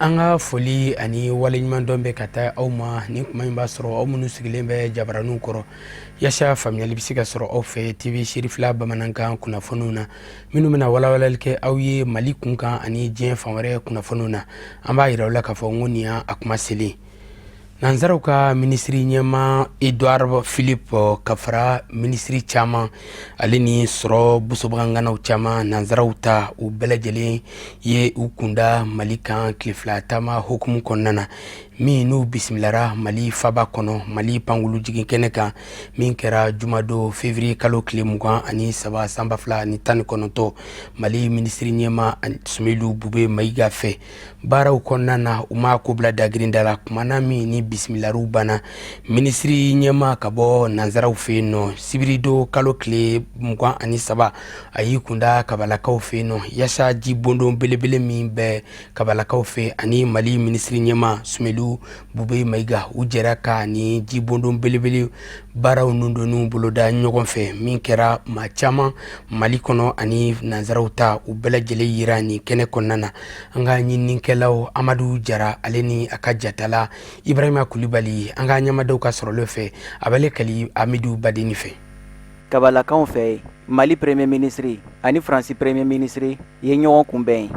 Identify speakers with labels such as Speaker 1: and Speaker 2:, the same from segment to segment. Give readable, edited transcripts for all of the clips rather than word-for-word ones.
Speaker 1: An ka foli ani waleɲumandɔn bɛ ka taa aw ma nin kuma in b'a sɔrɔ aw minnu sigilen bɛ jabaraninw kɔrɔ yaasa faamuyali bɛ se ka sɔrɔ aw fɛ TV Sirifila bamanankan kunnafoniw na minnu bɛna walawalali kɛ aw ye Mali kunkan ani diɲɛ fan wɛrɛ kunnafoniw na. An b'a yira aw la k'a fɔ n ko nin y'a kuma selen. Nansaraw ka minisiri ɲɛmaa Edouard Philippe ka fara minisiri caman ale ni sɔrɔ bosobaganganaw caman nansaraw ta u bɛɛ lajɛlen ye u kunda Mali kan tile fila taama hukumu kɔnɔna na min n'u bisimilara Mali faba kɔnɔ Mali pankulu jigin kɛnɛ kan min kɛra jumadon février kalo tile 23 san 2019 Mali minisiri ɲɛmaa Sumeyilu Bube Mayiga fɛ. Baaraw kɔnɔna na u ma ko bila dagirinda la kuma na min ni bisimilariw banna minisiri ɲɛmaa ka bɔ nansaraw fɛ yen nɔ sibiridon kalo tile 23 a y'i kunda kabalakaw fɛ yen nɔ yaasa ji bondon belebele min bɛ kabalakaw fɛ ani mali minisiri ɲɛmaa Sumeyilu Bube Mayiga u jɛra ka ni ji bondon belebele baaraw nundonniw boloda ɲɔgɔn fɛ min kɛra maa caman mali kɔnɔ ani nansaraw ta u bɛɛ lajɛlen yira nin kɛnɛ kɔnɔna na. An ka ɲininikɛlaw Amadu Jara ale ni a ka jatala Ibrahima Kulibali an ka ɲɛmadaw ka sɔrɔlen fɛ a bɛ lakali Amidu Badeni fɛ.
Speaker 2: Kabalakaw fɛ yen, Mali Premier ministre ani Faransi Premier ministre ye ɲɔgɔn kunbɛn yen.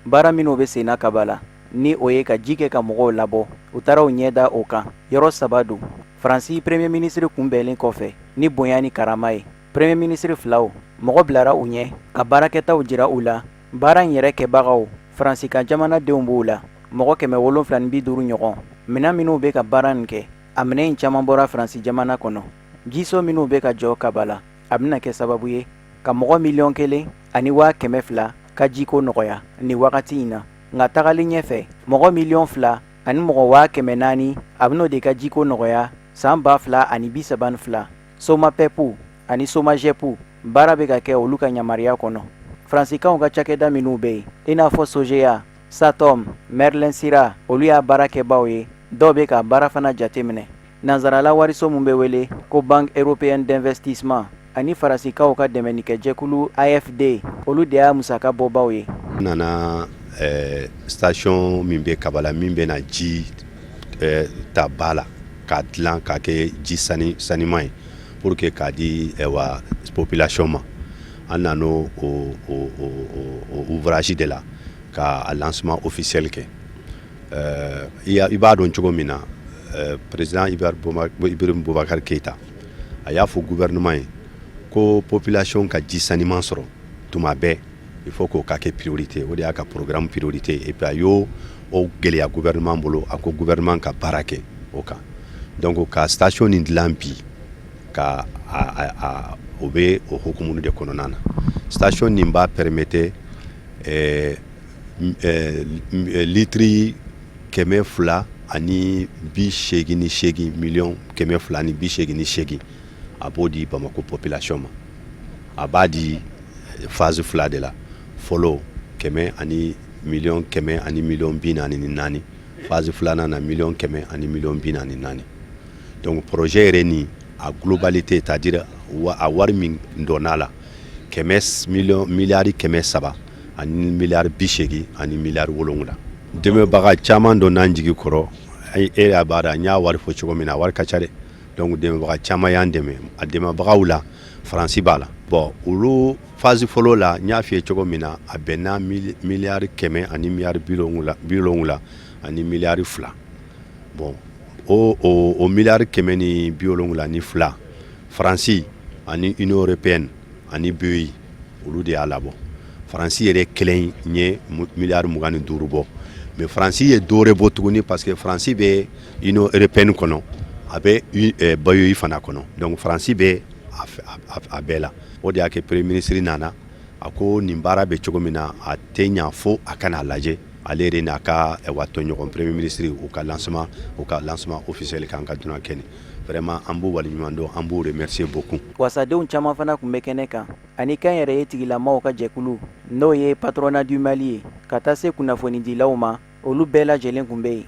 Speaker 2: Baara minnu bɛ senna Kabala, ni o ye ka ji kɛ ka mɔgɔw labɔ, u taara u ɲɛ da o kan. Yɔrɔ saba don. Faransi Premier ministre kunbɛnlen kɔfɛ ni bonya ni karama ye, Premier ministre filaw, mɔgɔ bilara u ɲɛ ka baarakɛtaw jira u la. Baara in yɛrɛ kɛbagaw Faransi ka jamanadenw b'u la, mɔgɔ 750 ɲɔgɔn. Minɛn minnu bɛ ka baara in kɛ, a minɛn in caman bɔra Faransi jamana kɔnɔ. Jiso minnu bɛ ka jɔ Kabala, a bɛna kɛ sababu ye ka mɔgɔ 1,2 million ka jiko nɔgɔya nin wagati in na. Nka tagalen ɲɛfɛ, mɔgɔ 2,4 million, a bɛn'o de ka jiko nɔgɔya san 2032. Somapep ani Somagep baara bɛ ka kɛ olu ka yamaruya kɔnɔ. Faransikaw ka cakɛda minnu bɛ yen, i n'a fɔ Sogea, Satom, Merlin Sira, olu y'a baarakɛbaw ye. Dɔw bɛ ka baara fana jateminɛ. Nansarala wariso min bɛ wele ko Banque européenne d'investissement ani Faransikaw ka dɛmɛnikɛjɛkulu AFD, olu de y'a musaka bɔbaw ye.
Speaker 3: N nana station min bɛ Kabala min bɛna ji ta ba la k'a dilan k'a kɛ ji saniman ye pour que k'a di wa population ma. An nana o ouvrage de la ka lancement officiel kɛ. I b'a dɔn cogo min na, président Ibrahim Boubacar Keïta a y'a fɔ gouvernement ye ko population ka ji saniman sɔrɔ tuma bɛɛ, il faut k'o ka kɛ priorité. O de y'a ka programme priorité. Et puis a y'o o gɛlɛya gouvernement bolo, a ko gouvernement ka baara kɛ o kan. Donc ka station nin dilan bi ka a o bɛ o hukumu de kɔnɔna na. Station nin b'a permettre litiri 288, 288 millions, a b'o di Bamakɔ population ma. A b'a di phase fila de la. Fɔlɔ, kɛmɛ ani miliyɔn 100 ani miliyɔn 44. Phase filanan na, 100 ani miliyɔn 44. Donc projet yɛrɛ nin a globalité, c'est à dire a wari min donn'a la, kɛmɛ miliyɔn miliyari 300 ani miliyari 80 ani miliyari 7. Dɛmɛbaga caman donn'an jigi kɔrɔ. E yɛrɛ b'a dɔn, n y'a wari fɔ cogo min na, a wari ka ca dɛ. Donc dɛmɛbaga caman y'an dɛmɛ. A dɛmɛbagaw la, Faransi b'a la. Bon, olu phase fɔlɔ la, n y'a f'i ye cogo min na, a bɛnna 100 ani miliyari 70 ani miliyari 2. Bon, o 172 miliyari, Faransi ani Union européenne ani BEI, olu de y'a labɔ. Faransi yɛrɛ kelen ye miliyari 25 bɔ, mais Faransi ye dɔ wɛrɛ bɔ tuguni, parce que Faransi bɛ Union européenne kɔnɔ, a bɛ BEI fana kɔnɔ. Donc Faransi bɛ a bɛɛ la. O de y'a kɛ premier ministre nana, a ko nin baara bɛ cogo min na, a tɛ ɲa fo a ka n'a lajɛ, ale yɛrɛ n'a ka wa tɔɲɔgɔn premier ministre, u ka lancement officiel k'an ka dunan kɛnɛ. Vraiment, an b'u waleɲuman dɔn, an b'u remercier beaucoup.
Speaker 2: Wasadenw caman fana tun bɛ kɛnɛ kan ani kɛnyɛrɛye tigilamaw ka jɛkulu, n'o ye Patronat du Mali ye, ka taa se kunnafonidilaw ma, olu bɛɛ lajɛlen tun bɛ yen.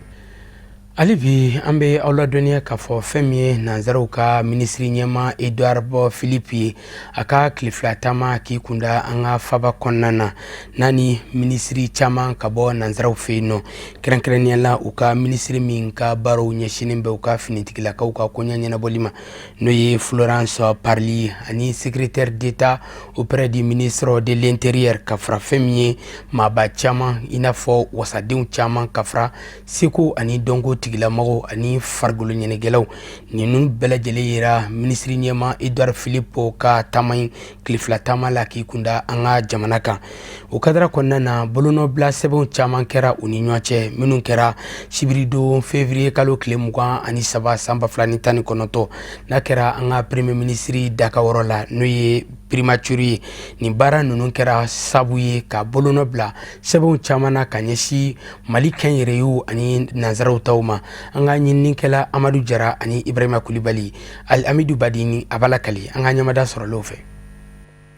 Speaker 1: Hali bi an bɛ aw ladɔnniya k'a fɔ fɛn min ye nanzaraw ka minisiri ɲɛmaa Edouard Philippe ye, a ka tile 2 taama k'i kunda an ka faba kɔnɔna na, n'a ni minisiri caman ka bɔ nanzaraw fɛ yen nɔ, kɛrɛnkɛrɛnnenya la u ka minisiri min ka baaraw ɲɛsinnen bɛ u ka finitigilakaw ka koɲɛ ɲɛnabɔli ma, n'o ye Florence Parly, ani secrétaire d'État auprès du ministre de l'Intérieur, ka fara fɛn min ye maaba caman, i n'a fɔ wasadenw caman, ka fara seko ani dɔnko tigilamɔgɔw ani farikolo ɲɛnajɛlaw. Ninnu bɛɛ lajɛlen yera minisiri ɲɛmaa Edouard Philippe ka taama in, tile 2 taama la k'i kunda an ka jamana kan. O kadara kɔnɔna na, bolonɔbila sɛbɛnw caman kɛra u ni ɲɔgɔn cɛ, minnu kɛra sibiridon février kalo tile 23 san 2019, n'a kɛra an ka premier ministre dakawɔrɔ la, n'o ye primature ye. Nin baara ninnu kɛra sabu ye ka bolonɔ bila sɛbɛnw caman na ka ɲɛsin Mali kɛnyɛrɛyew ani nanzaraw taw ma. An ka ɲininikɛla Amadu Jara ani Ibrahima Kulibali Amidu Badini a b'a lakali an ka ɲamada sɔrɔlenw fɛ.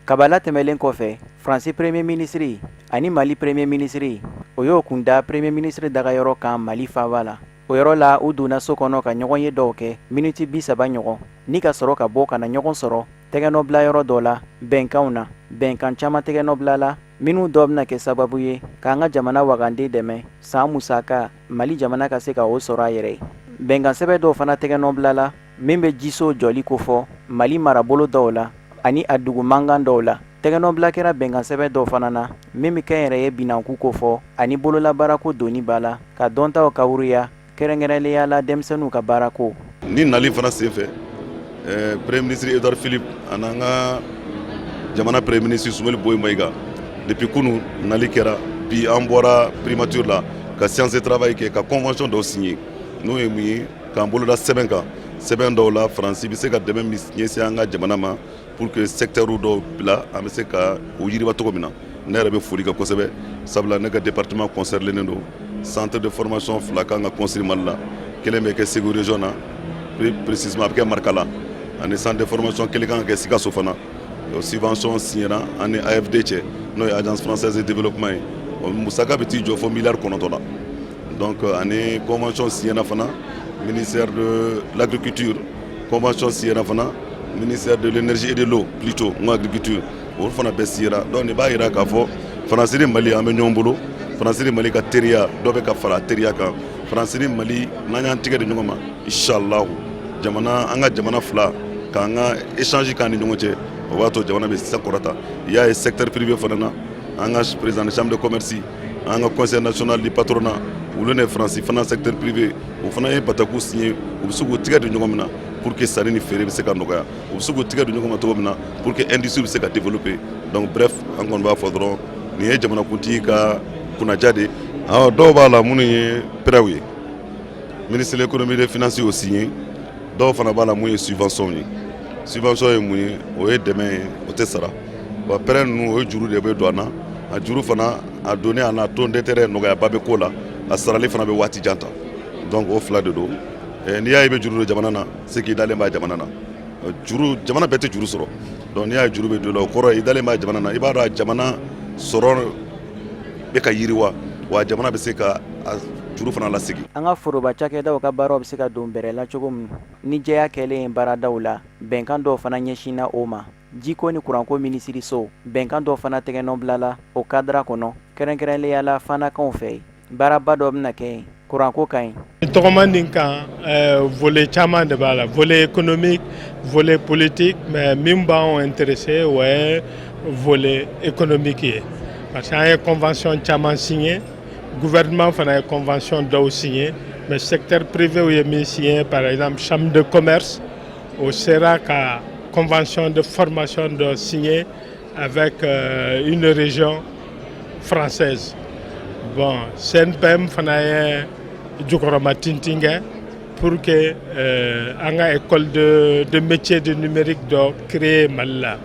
Speaker 2: Kabala tɛmɛlen kɔfɛ, Faransi premier ministre ani Mali premier ministre, o y'o kun da premier ministre dagayɔrɔ kan Mali faaba la. O yɔrɔ la, u donna so kɔnɔ ka ɲɔgɔn ye dɔw kɛ miniti 30 ɲɔgɔn, ni ka sɔrɔ ka bɔ ka na ɲɔgɔn sɔrɔ tɛgɛnɔbilayɔrɔ dɔ la bɛnkanw na. Bɛnkan caman tɛgɛnɔbila la, minnu dɔ bɛna kɛ sababu ye k'an ka jamana wagande dɛmɛ san musaka, Mali jamana ka se ka o sɔrɔ a yɛrɛ ye. Bɛnkan sɛbɛn dɔw fana tɛgɛnɔbila la, min bɛ jiso jɔli kofɔ Mali marabolo dɔw la ani a dugu mankan dɔw la. Tɛgɛnɔbila kɛra bɛnkan sɛbɛn dɔw fana na, min bɛ kɛnyɛrɛye binanku kofɔ ani bololabaarako donni ba la, ka dɔntaw kawuruya, kɛrɛnkɛrɛnnenya la denmisɛnninw ka baarako.
Speaker 4: Ni nali fana senfɛ, premier ministre Edouard Philippe ani an ka jamana premier ministre Soumaïla Boye Maïga, depuis kunu nali kɛra, bi an bɔra primature la ka séance de travail kɛ, ka convention dɔw signer. N'o ye mun ye? K'an boloda sɛbɛn kan, sɛbɛn dɔw la, Faransi bɛ se ka dɛmɛ min ɲɛsin an ka jamana ma pour que secteur dɔw bila, an bɛ se ka o yiriwa cogo min na. Ne yɛrɛ bɛ foli kɛ kosɛbɛ, sabula ne ka département concerné don. Centre de formation fila kan ka construire Mali la. Kelen bɛ kɛ Segu région na, plus précisément a bɛ kɛ Marikala, ani centre de formation kelen kan ka kɛ Sikaso fana. O subvention signera an ni AFD cɛ, n'o ye Agence française de développement ye. O musaka bɛ t'i jɔ fo miliyari 9 la. Donc ani convention signera fana ministère de l'Agriculture, convention signera fana ministère de l'Énergie et de l'Eau, plutôt n ko agriculture, olu fana bɛɛ signera. Donc nin b'a jira k'a fɔ Faransi ni Mali, an bɛ ɲɔgɔn bolo. Faransi ni Mali ka teriya, dɔ bɛ ka fara teriya kan. Faransi ni Mali, n'an y'an tigɛ di ɲɔgɔn ma, inshallah, jamana, an ka jamana fila k'an ka échange k'an ni ɲɔgɔn cɛ, o b'a to jamana bɛ sankɔrɔta. I y'a ye, secteur privé fana na, an ka président de chambre de commerce, an ka Conseil national du patronat, olu ni Faransi fana secteur privé, o fana ye bataku signé. U bɛ se k'u tigɛ di ɲɔgɔn min na pour que sanni ni feere bɛ se ka nɔgɔya, u bɛ se k'u tigɛ di ɲɔgɔn ma cogo min na pour que industrie bɛ se ka développer. Donc bref, an kɔni b'a fɔ dɔrɔn, nin ye jamanakuntigi ka kunnaja de ye. Dɔw b'a la minnu ye prêt ye, ministre de l'Économie et des Finances y'o signé. Dɔw fana b'a la mun ye subvention ye. Subvention ye mun ye? O ye dɛmɛ ye, o tɛ sara wa. Prêt ninnu, o ye juru de bɛ don an na. A juru fana, a donni a n'a taux d'intérêt, nɔgɔyaba bɛ k'o la, a sarali fana bɛ waati jan ta. Donc o fila de don. N'i y'a ye i bɛ juru don jamana na, c'est k'i dalen b'a jamana na. Juru, jamana bɛɛ tɛ juru sɔrɔ. Donc n'i y'a ye juru bɛ don i la, o kɔrɔ ye i dalen b'a jamana na, i b'a dɔn a jamana sɔrɔ bɛ ka yiriwa, wa jamana bɛ se ka a juru fana lasegin.
Speaker 2: An ka foroba cakɛdaw ka baaraw bɛ se ka don bɛrɛ la cogo min ni jɛya kɛlen ye baaradaw la, bɛnkan dɔw fana ɲɛsinna o ma. Jiko ni kuranko minisiriso, bɛnkan dɔw fana tɛgɛnɔbila la o cadre kɔnɔ, kɛrɛnkɛrɛnnenya la fanakaw fɛ, baaraba dɔ bɛna kɛ yen kuranko ka ɲi.
Speaker 5: Tɔgɔma nin kan, volet caman de b'a la, volet économique, volet politique, mais min b'anw intéressé, o ye volet économique ye, parce que an ye convention caman signé, gouvernement fana ye convention dɔw signé, mais secteur privé ye min signé, par exemple chambre de commerce, o sera ka convention de formation dɔ signé avec une région française. Bon, CNPM fana ye jukɔrɔma tintin kɛ pour que an ka école de métier de numérique dɔ créer Mali la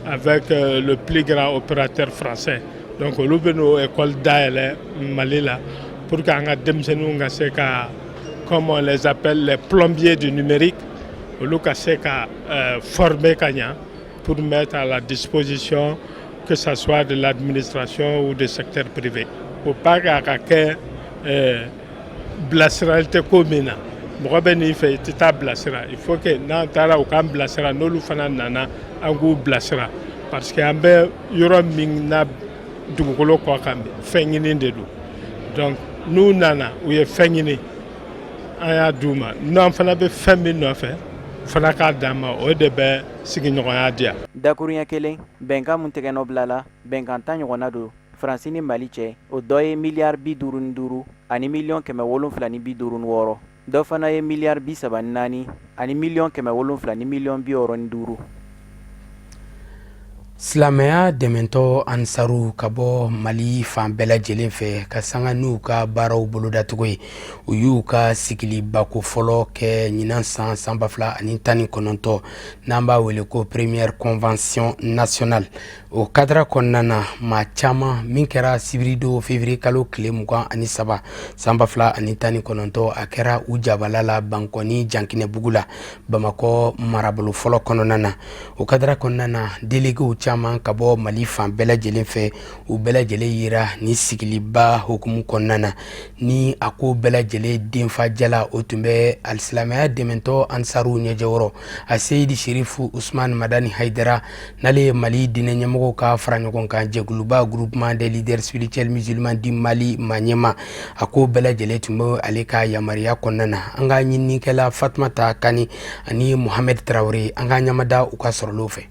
Speaker 5: avec le plus grand opérateur français. Donc olu bɛ n'o école dayɛlɛ Mali la pour que an ka denmisɛnninw ka se ka, comme on les appelle, les plombiers du numérique, olu ka se ka former ka ɲa pour mettre à la disposition, que ça soit de l'administration ou du secteur privé. Faut pas k'a ka kɛ Bilasirali tɛ ko min na, mɔgɔ bɛ n'i fɛ, i tɛ taa bilasira. Il faut que n'an taara, u k'an bilasira. N'olu fana nana, an k'u bilasira, parce que an bɛ yɔrɔ min na dugukolo kɔ kan bi, fɛn ɲini de don. Donc n'u nana, u ye fɛn ɲini, an y'a d'u ma. N'an fana bɛ fɛn min nɔfɛ, u fana k'a d'an ma. O de bɛ sigiɲɔgɔnya diya.
Speaker 2: Dakuruɲɛ kelen, bɛnkan min tɛgɛnɔ bila la, bɛnkan 10 ɲɔgɔnna don Faransi ni Mali cɛ. O dɔ ye miliyari 55 ani miliyɔn 756. Dɔ fana ye miliyari 34 ani miliyɔn 700 ni miliyɔn 65.
Speaker 1: Silamɛya dɛmɛtɔn Ansaru ka bɔ Mali fan bɛɛ lajɛlen fɛ ka sanga n'u ka baaraw bolodacogo ye, u y'u ka sigilibako fɔlɔ kɛ ɲinan san 2019, n'an b'a wele ko première convention nationale. O kadara kɔnɔna na, maa caman min kɛra sibiridon février kalo tile 23 san 2019, a kɛra u jabala la Bankɔni Jankinɛbugu la, Bamakɔ marabolo fɔlɔ kɔnɔna na. O kadara kɔnɔna na, déléguéw caman ka bɔ Mali fan bɛɛ lajɛlen fɛ, u bɛɛ lajɛlen yera ni sigiliba hukumu kɔnɔna na. Ni a ko bɛɛ lajɛlen denfajala, o tun bɛ alisilamɛya dɛmɛtɔn Ansaru ɲɛjɛyɔrɔ, a Seyidi Serifu Usman Madani Hayidara, n'ale ye Mali diinɛ ɲɛmɔgɔw ka fara ɲɔgɔn kan jɛkuluba Groupement des leaders spirituels musulmans du Mali ma ɲɛma. A ko bɛɛ lajɛlen tun bɛ ale ka yamaruya kɔnɔna na. An ka ɲininikɛla Fatumata Kani ani Mohamed Traoré, an ka ɲamada u ka sɔrɔlenw fɛ.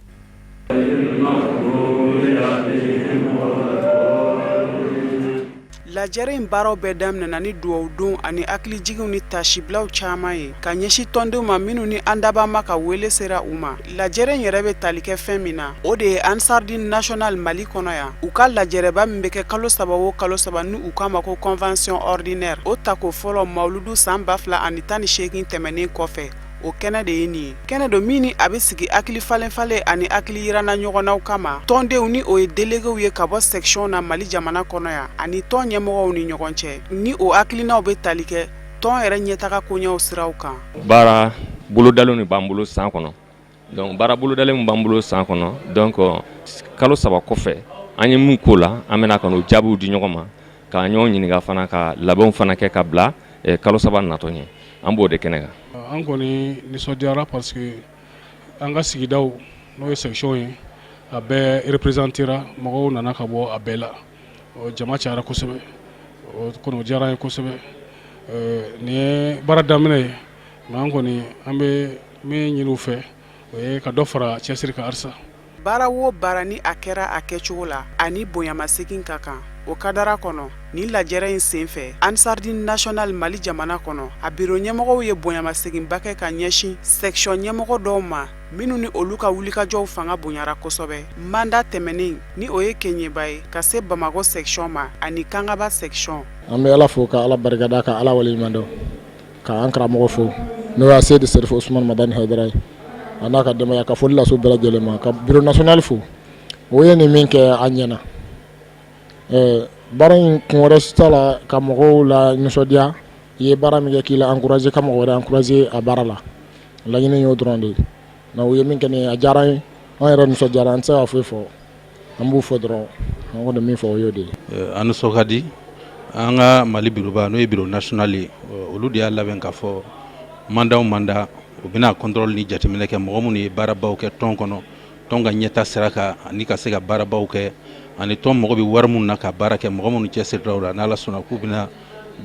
Speaker 6: Lajɛrɛ in baaraw bɛɛ daminɛna ni dugawudon ani hakilijiginw ni tasibilaw caman ye ka ɲɛsin tɔndenw ma minnu ni an dabama ka wele sera u ma. Lajɛrɛ in yɛrɛ bɛ tali kɛ fɛn min na, o de ye Ansardine nationale Mali kɔnɔ yan, u ka lajɛrɛba min bɛ kɛ kalo saba o kalo saba, ni u k'a ma ko convention ordinaire. O tako fɔlɔ mawuludu san 2018 tɛmɛnen kɔfɛ, o kɛnɛ de ye nin ye. Kɛnɛ don min ni a bɛ sigi hakili falen falen ani hakili yiranna ɲɔgɔnnaw kama tɔndenw, ni o ye déléguéw ye ka bɔ section na Mali jamana kɔnɔ yan, ani tɔn ɲɛmɔgɔw ni ɲɔgɔn cɛ, ni o hakilinaw bɛ tali kɛ tɔn yɛrɛ ɲɛtaga koɲɛw siraw kan.
Speaker 7: Baara bolodalen de b'an bolo san kɔnɔ. Donc baara bolodalen min b'an bolo san kɔnɔ, donc kalo 3 kɔfɛ, an ye min k'o la, an bɛna ka n'o jaabiw di ɲɔgɔn ma, ka ɲɔgɔn ɲininka fana, ka labɛnw fana kɛ ka bila kalo 3 natɔ ɲɛ. An b'o de kɛnɛ kan.
Speaker 8: An kɔni nisɔndiyara parce que an ka sigidaw, n'o ye section ye, a bɛɛ représentera. Mɔgɔw nana ka bɔ a bɛɛ la, jama cayara kosɛbɛ. O kɔni, o diyara an ye kosɛbɛ. Nin ye baara daminɛ ye, mais an kɔni, an bɛ min ɲini u fɛ, o ye ka dɔ fara cɛsiri kan halisa.
Speaker 6: Baara o baara ni a kɛra a kɛcogo la ani bonyamasegin ka kan, o kadara kɔnɔ, nin lajɛrɛ in senfɛ, Ansardine nationale Mali jamana kɔnɔ, a biro ɲɛmɔgɔw ye bonyamaseginba kɛ ka ɲɛsin section ɲɛmɔgɔ dɔw ma minnu ni olu ka wulikajɔw fanga bonyara kosɛbɛ mandat tɛmɛnen, ni o ye Keɲeba ye ka se Bamakɔ section ma ani Kangaba section.
Speaker 9: An bɛ Ala fo, ka Ala barikada, ka Ala waleɲuman dɔn, ka an karamɔgɔ fo, n'o y'a Seyidi Serifu Usumani Madani Hayidara ye, a n'a ka denbaya, ka foli lase bɛɛ lajɛlen ma, ka bureau national fo. O ye nin min kɛ, a ɲɛna. Baara in kun wɛrɛ t'a la ka mɔgɔw la nisɔndiya. I ye baara min kɛ, k'i la encourager, ka mɔgɔ wɛrɛ encourager a baara la. Laɲini y'o dɔrɔn de ye. U ye min kɛ nin ye, a diyara an ye, an yɛrɛ nisɔndiyara, an tɛ se ka foyi fɔ. An b'u fo dɔrɔn. An kɔni min fɔ, o y'o de ye.
Speaker 10: An nisɔn ka di. An ka Mali bureauba, n'o ye bureau national ye, olu de y'a labɛn k'a fɔ mandat o mandat, u bɛna contrôle ni jateminɛ kɛ mɔgɔ minnu ye baarabaw kɛ tɔn kɔnɔ, tɔn ka ɲɛta sira kan, ani ka se ka baarabaw kɛ, ani tɔn mɔgɔ bɛ wari minnu na ka baara kɛ, mɔgɔ minnu cɛsirila o la. N'Ala sɔnna, k'u bɛna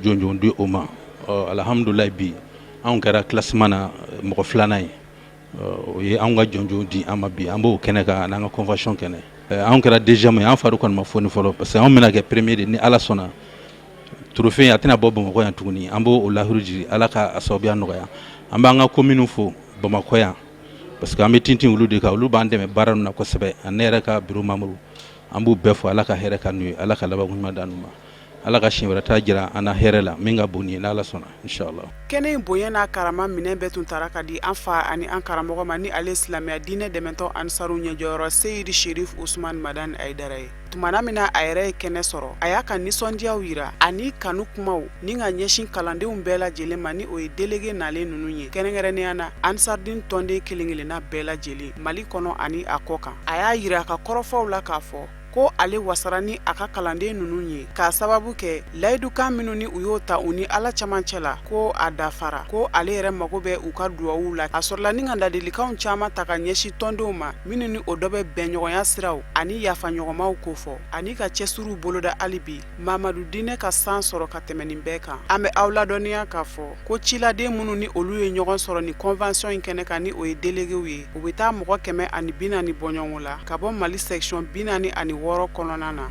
Speaker 10: jɔnjɔn di o ma. Alihamudulilayi, bi anw kɛra classement na mɔgɔ filanan ye. O ye anw ka jɔnjɔn di an ma. Bi an b'o kɛnɛ kan, n'an ka convention kɛnɛ. Anw kɛra deuxième ye. An fari kɔni ma foni fɔlɔ, parce que anw bɛna kɛ premier de ni Ala sɔnna. Trophée a tɛna bɔ Bamakɔ yan tuguni. An b'o lahidu jigin, Ala ka a sababuya nɔgɔya. An b'an ka commune fo Bamakɔ yan, parce que an bɛ tintin olu de kan, olu b'an dɛmɛ baara ninnu na kosɛbɛ, ani ne yɛrɛ ka bureau membre. An b'u bɛɛ fo. Ala ka hɛrɛ ka n'u ye, Ala ka labanko ɲuman d'an ma, Ala ka siɲɛ wɛrɛ ta jira an na hɛrɛ la min ka bon ni ye, n'Ala sɔnna, inchallah.
Speaker 6: Kɛnɛ in bonya n'a karama minɛn bɛɛ tun tara ka di an fa ani an karamɔgɔ ma, ni ale silamɛya diinɛ dɛmɛtɔn Ansaru ɲɛjɔyɔrɔ Seyidi Sherif Usman Madani Hayidara ye. Tumana min na a yɛrɛ ye kɛnɛ sɔrɔ, a y'a ka nisɔndiyaw yira ani kanu kumaw ni ka ɲɛsin kalandenw bɛɛ lajɛlen ma, ni o ye délégué nalen ninnu ye, kɛrɛnkɛrɛnnenya na Ansardine tɔnden kelen-kelenna bɛɛ lajɛlen Mali kɔnɔ ani a kɔ kan. A y'a yira a ka kɔrɔfɔw la k'a fɔ ko ale wasara ni a ka kalanden ninnu ye k'a sababu kɛ layidukan minnu ni u y'o ta u ni Ala camancɛ la ko a dafara, ko ale yɛrɛ mago bɛ u ka dugawu la. A sɔrɔla ni ka ladilikanw caman ta ka ɲɛsin tɔndenw ma minnu ni o dɔ bɛ bɛnɲɔgɔnya siraw ani yafaɲɔgɔnmaw kofɔ ani ka cɛsiriw boloda hali bi Mamadu diinɛ ka san sɔrɔ ka tɛmɛ nin bɛɛ kan. An bɛ aw ladɔnniya k'a fɔ ko ciladen minnu ni olu ye ɲɔgɔn sɔrɔ nin convention in kɛnɛ kan ni o ye déléguéw ye, u bɛ taa mɔgɔ 140 bɔɲɔgɔnko la ka bɔ Mali section 46 kɔnɔna na.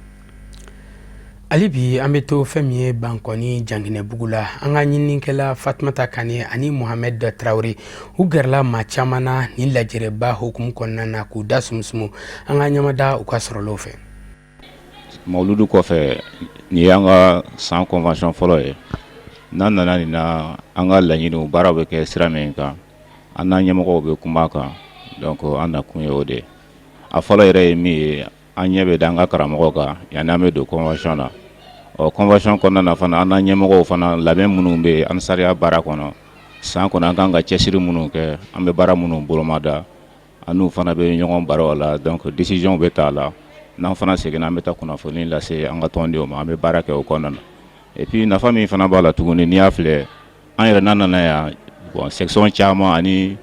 Speaker 1: Hali bi an bɛ to fɛn min ye Bankɔni Janginɛbugu la, an ka ɲininikɛla Fatumata Kane ani Mohamɛd Tarawele, u gɛrɛla maa caman na nin lajɛrɛba hukumu kɔnɔna na k'u da sumusumu. An ka ɲamada u ka sɔrɔlaw fɛ.
Speaker 11: Mawuludu kɔfɛ, nin y'an ka san convention fɔlɔ ye. N'an nana nin na, an ka laɲiniw baaraw bɛ kɛ sira min kan, an n'an ɲɛmɔgɔw bɛ kuma kan. Donc an nakun ye o de ye. A fɔlɔ yɛrɛ ye min ye, an ɲɛ bɛ da an ka karamɔgɔ kan yanni an bɛ don convention na. Ɔ convention kɔnɔna na fana, an n'an ɲɛmɔgɔw fana, labɛn minnu bɛ yen ansariya baara kɔnɔ san kɔnɔ, an kan ka cɛsiri minnu kɛ, an bɛ baara minnu bolomada, an n'u fana bɛ ɲɔgɔn baro la. Donc décision bɛ ta a la. N'an fana seginna, an bɛ taa kunnafoni lase an ka tɔndenw ma. An bɛ baara kɛ o kɔnɔna na. Et puis nafa min fana b'a la tuguni, n'i y'a filɛ, an yɛrɛ n'an nana yan, bon, section caman ani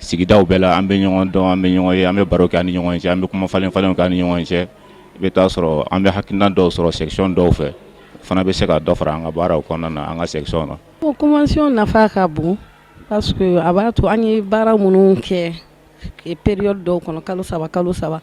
Speaker 11: sigidaw bɛɛ la, an bɛ ɲɔgɔn dɔn, an bɛ ɲɔgɔn ye, an bɛ baro kɛ an ni ɲɔgɔn cɛ, an bɛ kuma falen falenw kɛ an ni ɲɔgɔn cɛ. I bɛ taa sɔrɔ an bɛ hakilina dɔw sɔrɔ section dɔw fɛ, o fana bɛ se ka dɔ fara an ka baaraw kɔnɔna na an ka section na.
Speaker 12: Bon, convention nafa ka bon parce que a b'a to an ye baara minnu kɛ période dɔw kɔnɔ, kalo 3, kalo 3,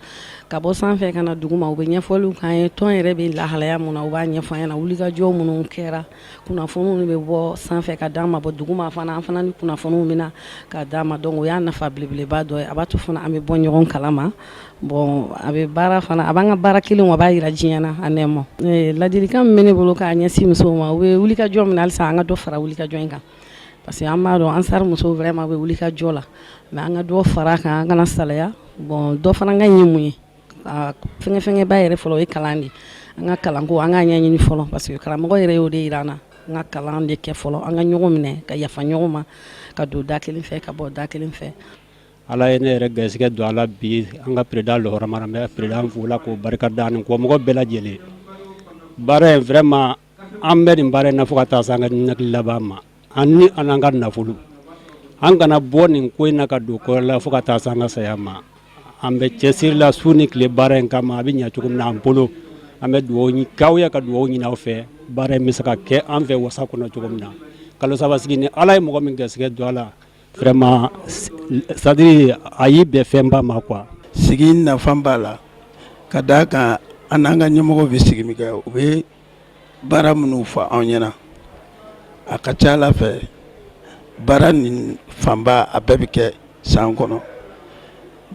Speaker 12: ka bɔ sanfɛ ka na dugu ma, u bɛ ɲɛfɔliw k'an ye. Tɔn yɛrɛ bɛ lahalaya mun na, u b'a ɲɛfɔ an ɲɛna. Wulikajɔ minnu kɛra, kunnafoniw bɛ bɔ sanfɛ ka d'an ma, bɔ duguma fana, an fana ni kunnafoniw bɛ na ka d'an ma. Donc o y'a nafa belebeleba dɔ ye. A b'a to fana an bɛ bɔ ɲɔgɔn kalama. Bon, a bɛ baara fana, a b'an ka baara kelen, a b'a jira diɲɛ na a nɛma. Ladilikan min bɛ ne bolo k'a ɲɛsin musow ma, u bɛ wulikajɔ min na, halisa an ka dɔ fara wulikajɔ in kan, parce que an b'a dɔn ansar musow vraiment bɛ wulikajɔ la, mais an ka dɔ fara kan, an kana salaya. Bon, dɔ fana ka ye mun ye, fɛnkɛ fɛnkɛba yɛrɛ fɔlɔ, o ye kalan de. An ka kalanko, an k'a ɲɛɲini fɔlɔ, parce que karamɔgɔ yɛrɛ y'o de jira an na. An ka kalan de kɛ fɔlɔ, an ka ɲɔgɔn minɛ ka yafa ɲɔgɔn ma, ka don da kelen fɛ, ka bɔ da kelen fɛ.
Speaker 13: Ala ye ne yɛrɛ garisɛgɛ don a la bi. An ka président lɔhɔrɔma, an bɛ président fo la k'o barika da ni kɔ mɔgɔ bɛɛ lajɛlen. Baara in, vraiment, an bɛ nin baara in na fo ka taa se an ka ɲɛnakili laban ma. An ni an n'an ka nafolo, an kana bɔ nin ko in na ka don kɔrɔ la fo ka taa se an ka saya ma. An bɛ cɛsiri la su ni tile baara in kama, a bɛ ɲɛ cogo min na an bolo. An bɛ dugawu k'aw ye, ka dugawu ɲini aw fɛ, baara in bɛ se ka kɛ an fɛ wasa kɔnɔ cogo min na. Kalo 3 sigi ni Ala ye mɔgɔ min garisɛgɛ don a la, vraiment, c'est à dire a y'i bɛn fɛnba ma quoi.
Speaker 14: Sigi nafa b'a la ka d'a kan, an n'an ka ɲɛmɔgɔw bɛ sigi min kɛ, u bɛ baara minnu fɔ anw ɲɛna, a ka ca Ala fɛ, baara nin fanba a bɛɛ bɛ kɛ san kɔnɔ.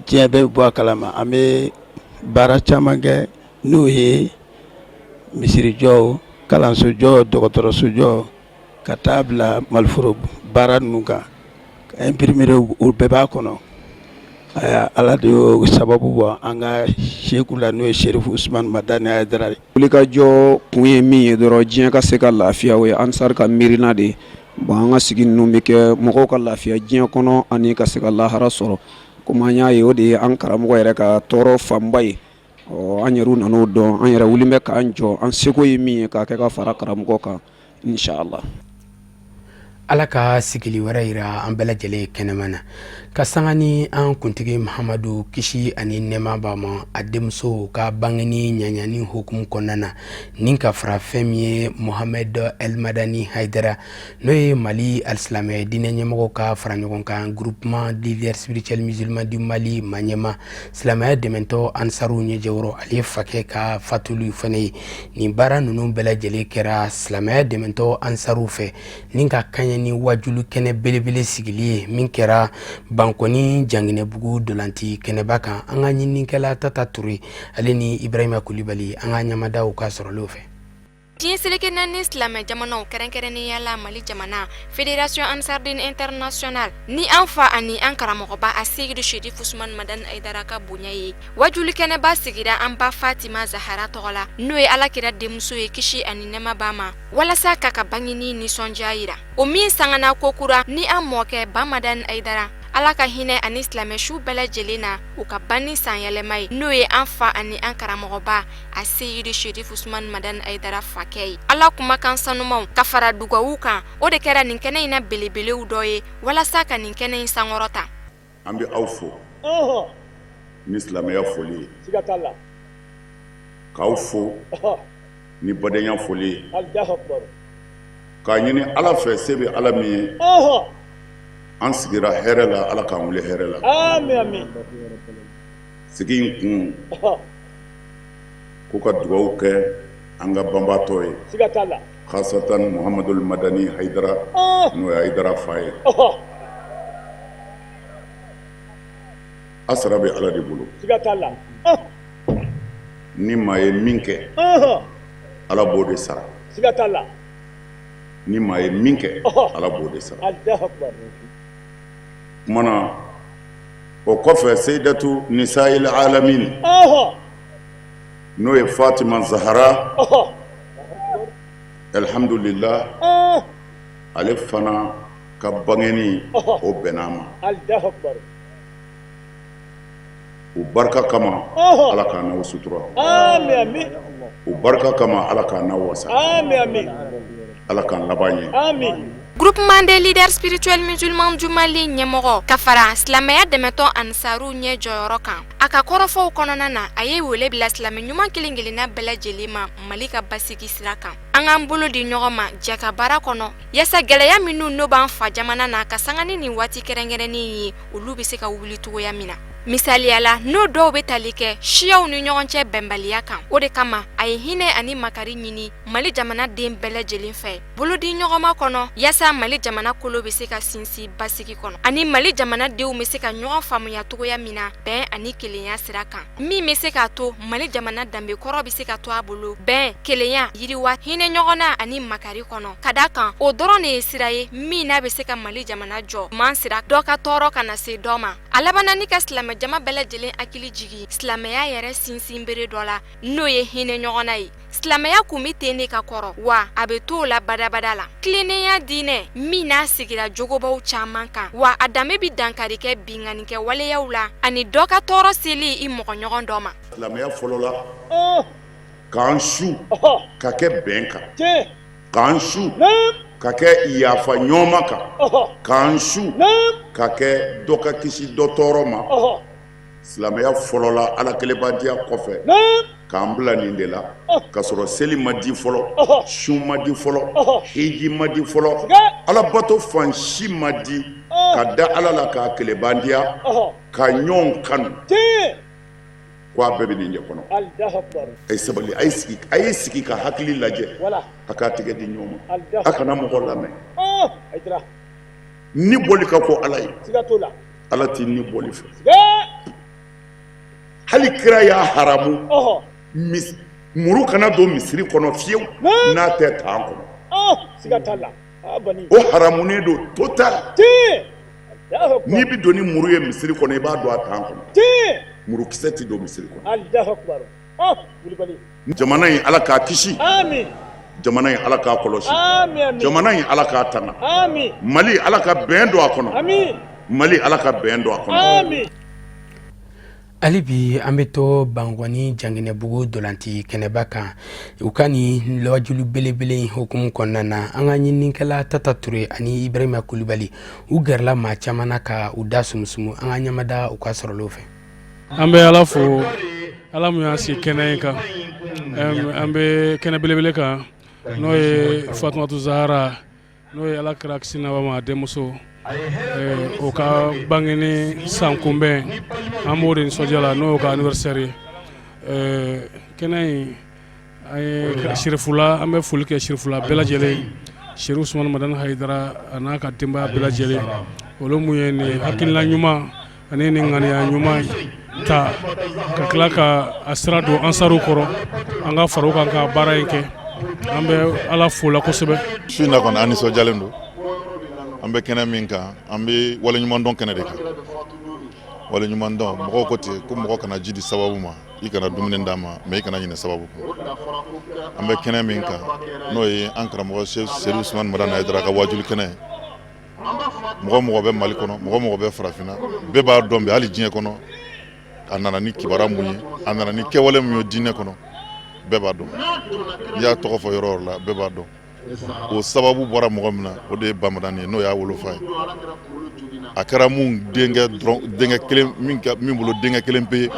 Speaker 14: Diɲɛ bɛɛ bɛ bɔ a kalama. An bɛ baara caman kɛ, n'o ye misirijɔ, kalansojɔ, dɔgɔtɔrɔsojɔ, ka taa bila maliforo baara ninnu kan, imprimerie, o bɛɛ b'a kɔnɔ. Ala de y'o sababu bɔ an ka seku la, n'o ye Serifu Usumani Madani Hayidara ye.
Speaker 15: Wulikajɔ kun ye min ye dɔrɔn, diɲɛ ka se ka lafiya, o ye ansari ka miirina de ye. Bon, an ka sigi ninnu bɛ kɛ mɔgɔw ka lafiya diɲɛ kɔnɔ ani ka se ka lahara sɔrɔ. Komi an y'a ye, o de ye an karamɔgɔ yɛrɛ ka tɔɔrɔ fanba ye. Ɔ an yɛrɛ nan'o dɔn, an yɛrɛ wuli bɛ k'an jɔ, an seko ye min ye k'a kɛ ka fara karamɔgɔ kan, inshallah.
Speaker 1: Ala ka sigili wɛrɛ yira an bɛɛ lajɛlen kɛnɛma na ka sanga ni an kuntigi Mahamadu, kisi ani nɛɛma b'a ma, a denmuso ka bangeni ɲaɲani hukumu kɔnɔna na, ni ka fara fɛn min ye Mohamed El Madani Haidara, n'o ye Mali alisilamɛ diinɛ ɲɛmɔgɔ ka fara ɲɔgɔn kan Groupement leaders spirituels musulmans du Mali ma ɲɛma, silamɛya dɛmɛtɔn ansaru ɲɛjɛyɔrɔ, ale fakɛ ka fatuli fana ye. Nin baara ninnu bɛɛ lajɛlen kɛra silamɛya dɛmɛtɔn ansaru fɛ ni ka kaɲɛ ni wajulu kɛnɛ belebele sigili ye, min kɛra Bankɔni Janginɛbugu dolanti kɛnɛba kan. An ka ɲininikɛla Tata Ture, ale ni Ibrahima Kulibali, an ka ɲamadaw ka sɔrɔlenw fɛ.
Speaker 16: Diɲɛ seleke naani silamɛ jamanaw, kɛrɛnkɛrɛnnenya la Mali jamana, Fédération Ansardine Internationale ni an fa ani an karamɔgɔba Aseyidu Serifu Usumani Madani Hayidara ka bonya ye, wajuli kɛnɛba sigira an ba Fatima Zahara tɔgɔ la, n'o ye Alakira denmuso ye, kisi ani nɛɛma b'a ma, walasa k'a ka bangeni nisɔndiya jira, o min sangana kokura ni an mɔkɛ Ba Madani Hayidara. Ala ka hinɛ ani silamɛ su bɛɛ lajɛlen na u ka ban ni sanyɛlɛma ye, n'o ye an fa ani an karamɔgɔba a Seyidi Sherif Usumani Madani Hayidara fakɛ ye. Ala kumakan sanumanw ka fara dugawu kan, o de kɛra nin kɛnɛ in na belebelew dɔ ye walasa ka nin kɛnɛ in sankɔrɔta.
Speaker 4: An bɛ aw fo ni silamɛya foli ye, k'aw fo ni badenya foli ye, k'a ɲini Ala fɛ se bɛ Ala min ye, an sigira hɛrɛ la Ala k'an wuli hɛrɛ la. Sigi in kun, ko ka dugawu kɛ an ka banbaatɔ ye, khasatan Muhamadul Madani Hayidara, n'o ye Hayidara fa ye. A sara bɛ Ala de bolo. Ni maa ye min kɛ, Ala b'o de sara. Ni maa ye min kɛ, Ala b'o de sara. Tuma na o kɔfɛ seyidatu nisayil alamin n'o ye Fatima Zahara alihamdulila ale fana ka bangeni o bɛnna a ma. U barika kama Ala k'an n'aw sutura, u barika kama Ala k'an n'aw wasa, Ala k'an laban ɲɛ.
Speaker 16: Groupement des leaders spirituels musulmans du Mali ɲɛmɔgɔ ka fara silamɛya dɛmɛtɔn Ansaru ɲɛ jɔyɔrɔ kan, a ka kɔrɔfɔw kɔnɔna na, a ye wele bila silamɛ ɲuman kelen-kelenna bɛɛ lajɛlen ma Mali ka basigi sira kan. An k'an bolo di ɲɔgɔn ma jɛ ka baara kɔnɔ yaasa gɛlɛya minnu n'o b'an fa jamana na ka sanga ni nin waati kɛrɛnkɛrɛnnen ye, olu bɛ se ka wuli cogoya min na. Misaliya la, n'o dɔw bɛ tali kɛ siyaw ni ɲɔgɔn cɛ bɛnbaliya kan. O de kama, a ye hinɛ ani makari ɲini Mali jamana den bɛɛ lajɛlen fɛ bolodi ɲɔgɔnma kɔnɔ, yaasa Mali jamana kolo bɛ se ka sinsin basigi kɔnɔ ani Mali jamana denw bɛ se ka ɲɔgɔn faamuya cogoya min na bɛn ani kelenya sira kan, min bɛ se k'a to Mali jamana danbe kɔrɔ bɛ se ka to a bolo bɛn, kelenya, yiriwa, hinɛ ɲɔgɔn na ani makari kɔnɔ, ka da kan o dɔrɔn de ye sira ye min n'a bɛ se ka Mali jamana jɔ man sira dɔ ka tɔɔrɔ kana se dɔ ma. A labanna ni ka silamɛ jama bɛɛ lajɛlen hakili jigin silamɛya yɛrɛ sinsinbere dɔ la, n'o ye hinɛ ɲɔgɔn na ye. Silamɛya kun bɛ ten de ka kɔrɔ, wa a bɛ t'o la badabada la. Tilennenya diinɛ min n'a sigira jogobaw caman kan, wa a danbe bɛ dankari kɛ binkannikɛ waleyaw la ani dɔ ka tɔɔrɔ seli i mɔgɔ ɲɔgɔn dɔ ma.
Speaker 4: Silamɛya fɔlɔla k'an su ka kɛ bɛn kan, k'an su ka kɛ yafa ɲɔgɔnma kan, k'an su ka kɛ dɔ ka kisi dɔ tɔɔrɔ ma. Silamɛya fɔlɔla Ala kelenbatigiya kɔfɛ k'an bila nin de la ka sɔrɔ seli ma di fɔlɔ, sun ma di fɔlɔ, hiji ma di fɔlɔ, alabato fan si ma di ka da Ala la k'a kelenbantiya ka ɲɔgɔn kanu ko a bɛɛ bɛ nin de kɔnɔ. A ye sabali, a ye sigi, a ye sigi ka hakili lajɛ, a k'a tɛgɛ di ɲɔgɔn ma, a kana mɔgɔ lamɛn. Ni bɔli ka go Ala ye, Ala tɛ ni bɔli fɛ. Hali kira y'a haramu muru kana don misiri kɔnɔ fiyewu n'a tɛ tan kɔnɔ. O haramunen don total. N'i bɛ don ni muru ye misiri kɔnɔ, i b'a don a tan kɔnɔ. Murukisɛ tɛ don misiri kɔnɔ. Jamana in Ala k'a kisi, jamana in Ala k'a kɔlɔsi, jamana in Ala k'a tanga, Mali Ala ka bɛn don a kɔnɔ, Mali Ala ka bɛn don a kɔnɔ.
Speaker 1: Hali bi an bɛ to Bankɔni Janginɛbugu ntolanci kɛnɛba kan u ka nin lawajuli belebele in hukumu kɔnɔna na, an ka ɲininikɛla Tata Ture ani Ibrahima Kulibali u gɛrɛla maa caman na ka u da sumusumu an ka ɲamada u ka sɔrɔlenw fɛ.
Speaker 8: An bɛ Ala fo Ala min y'an sigi kɛnɛ in kan, an bɛ kɛnɛ belebele kan n'o ye Fatumatu Zahara n'o ye Ala kira kisi nɛɛma b'a ma a denmuso o ka bangeni san kunbɛn, an b'o de nisɔndiya la n'o ka anniversaire ye. Kɛnɛ in an ye Sirifula, an bɛ foli kɛ Sirifula bɛɛ lajɛlen, Serifu Usumani Madani Hayidara a n'a ka denbaya bɛɛ lajɛlen, olu mun ye nin hakilina ɲuman ani nin ŋaniya ɲuman ta ka tila ka a sira don ansaru kɔrɔ, an ka fara u kan ka baara in kɛ. An bɛ Ala fo la kosɛbɛ.
Speaker 4: Su in na kɔni, an nisɔndiyalen don. An bɛ kɛnɛ min kan, an bɛ waleɲumandɔn kɛnɛ de kan. Waleɲumandɔn, mɔgɔw ko ten ko mɔgɔ kana ji di sababu ma, i kana dumuni d'a ma, mais i kana ɲinɛ sababu kɔ. An bɛ kɛnɛ min kan, n'o ye an karamɔgɔ Serifu Usumani Madani Hayidara ka wajuli kɛnɛ ye. Mɔgɔ mɔgɔ bɛ Mali kɔnɔ, mɔgɔ mɔgɔ bɛ farafinna, bɛɛ b'a dɔn bi, hali diɲɛ kɔnɔ, a nana ni kibaruya mun ye, a nana ni kɛwale mun ye diinɛ kɔnɔ, bɛɛ b'a dɔn. N'i y'a tɔgɔ fɔ yɔrɔ yɔrɔ la, bɛɛ b'a dɔn. O sababu bɔra mɔgɔ min na, o de ye Bamadani ye, n'o y'a wolofa ye. A kɛra mun denkɛ dɔrɔn, denkɛ kelen min, min bolo denkɛ kelen pe ye,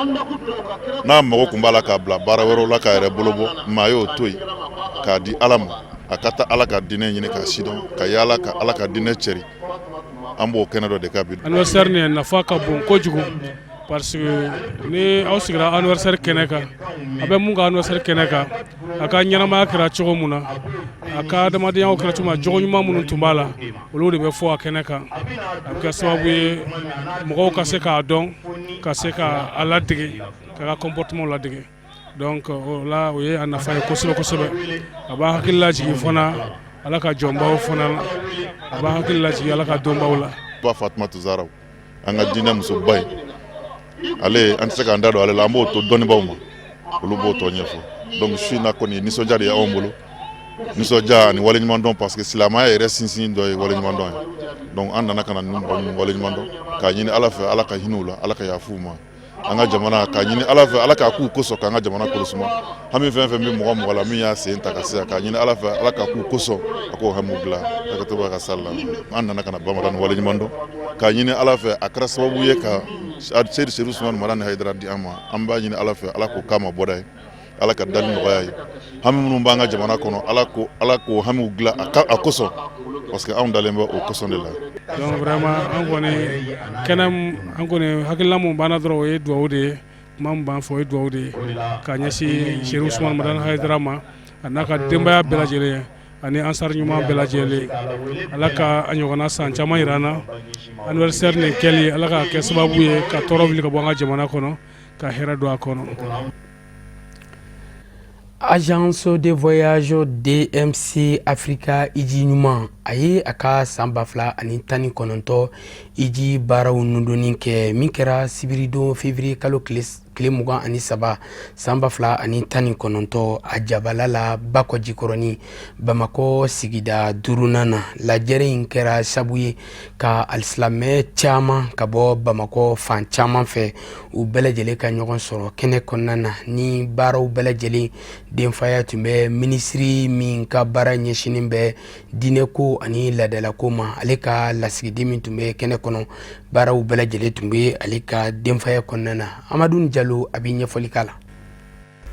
Speaker 4: n'a mago tun b'a la k'a bila baara wɛrɛw la k'a yɛrɛ bolo bɔ, maa y'o to yen k'a di Ala ma, a ka taa Ala ka diinɛ ɲini k'a sidɔn, ka yaala ka Ala ka diinɛ cɛri. An b'o kɛnɛ dɔ de kan bi.
Speaker 8: Anniversaire nin nafa ka bon kojugu, parce que ni aw sigira anniversaire kɛnɛ kan, a bɛ mun ka anniversaire kɛnɛ kan, a ka ɲɛnamaya kɛra cogo mun na, a ka adamadenyaw kɛra cogo min na, jogo ɲuman minnu tun b'a la, olu de bɛ fɔ a kɛnɛ kan. A bɛ kɛ sababu ye mɔgɔw ka se k'a dɔn, ka se ka a ladege, k'a ka comportement ladege. Donc o la, o ye a nafa ye kosɛbɛ kosɛbɛ. A b'a hakili lajigin fana Ala ka jɔnbaw fana la, a b'a hakili lajigin Ala ka donbaw la.
Speaker 4: Ba Fatumata Zaraw, an ka diinɛ musoba ye, ale an tɛ se k'an da don ale la, an b'o to dɔnnibaw ma, olu b'o tɔ ɲɛfɔ. Donc su in na kɔni, nisɔndiya de ye anw bolo, nisɔndiya ani waleɲumandɔn, parce que silamɛya yɛrɛ sinsin dɔ ye waleɲumandɔn ye. Donc an nana ka na ninnu mɔgɔ ninnu waleɲumandɔn, k'a ɲini Ala fɛ, Ala ka hinɛ u la, Ala ka yafa u ma. An ka jamana, k'a ɲini Ala fɛ, Ala k'a k'u kosɔn k'an ka jamana kolosuma. Hami fɛn fɛn bɛ mɔgɔ mɔgɔ la min y'a sen ta ka se, k'a ɲini Ala fɛ, Ala k'a k'u kosɔn, a k'o hamiw dilan hakɛto ka sali la. An nana ka na Bamadani waleɲuman dɔn, k'a ɲini Ala fɛ, a kɛra sababu ye ka Seyidi Serifu Usumani Madani Hayidara di an ma. An b'a ɲini Ala fɛ, Ala k'o k'a ma bɔda ye, Ala ka dali nɔgɔya ye. Hami minnu b'an ka jamana kɔnɔ, Ala k'o hamiw dilan a kosɔn, parce que anw dalen bɛ o kosɔn de la.
Speaker 8: Donc vraiment, an kɔni kɛnɛ, an kɔni hakilina mun b'an na dɔrɔn, o ye dugawu de ye. Kuma min b'an fɛ, o ye dugawu de ye ka ɲɛsin Serifu Usumani Madani Hayidara ma, a n'a ka denbaya bɛɛ lajɛlen ani ansar ɲuman bɛɛ lajɛlen. Ala ka a ɲɔgɔnna san caman yira an na. Anniversaire nin kɛli, Ala ka kɛ sababu ye ka tɔɔrɔ wuli ka bɔ an ka jamana kɔnɔ, ka hɛrɛ don a kɔnɔ.
Speaker 1: Agence de voyage DMC Africa Hiji ɲuman, a ye a ka san 2019 hiji baaraw nudonni kɛ, min kɛra sibiridon février kalo tile 23 san 2019, a jabala la Bakɔjikɔrɔni, Bamakɔ sigida duurunan na. Lajɛrɛ in kɛra sabu ye ka alisilamɛ caman ka bɔ Bamakɔ fan caman fɛ, u bɛɛ lajɛlen ka ɲɔgɔn sɔrɔ kɛnɛ kɔnɔna na. Ni baaraw bɛɛ lajɛlen denfaya tun bɛ minisiri min ka baara ɲɛsinnen bɛ diinɛko ani laadalako ma, ale ka lasigiden min tun bɛ kɛnɛ kɔnɔ, baaraw bɛɛ lajɛlen tun bɛ ale ka denfaya kɔnɔna na. Amadu Jalo, a bɛ ɲɛfɔli k'a la.